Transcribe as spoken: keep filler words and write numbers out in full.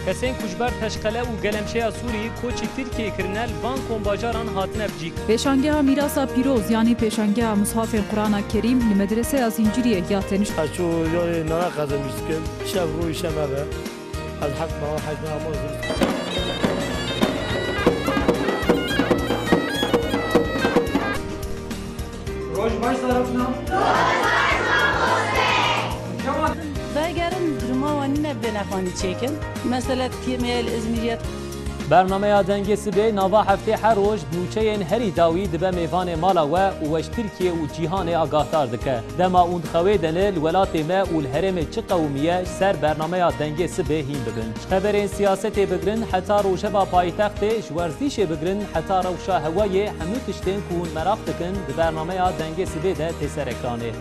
Kesên ku ji ber teşqele û gelemşeya Sûrî koçî Tirkiyeyê kirine, li van kombajaran hatine bicîk. Pêşangeha Mîrasa Pîroz, yanî pêşangeha Mushafên Qur'ana Kerîm li Medreseya Zinciriyê ya tenişt. Ez çû yarê nana qezemîş dikim. Şev rû îşe me be. Ez heft meha heft meha ma zû. Roj baş zarokna. Kemal. Vegerin duruma wan nîne bêne xwanî çêkin. Mesele Tirkiyê me yê li Îzmîriyê. Bernameya Dengê Sibê nava heftê her roj nûçeyên herî dawî dibe mêvanê mala we û we ji Tirkiye û cîhanê agahdar dike. Dema hûn dixewêdene li welatê me û li herêmê çi qewimiye, ji ser bernameya Dengê Sibê hîn bibin. Ji xeberên siyasetê bigirin heta rojeva paytextê, ji werzîşê bigirin heta rewşa hewayê, hemû tiştên ku hûn meraq dikin di bernameya Dengê Sibê de tê ser ekranê.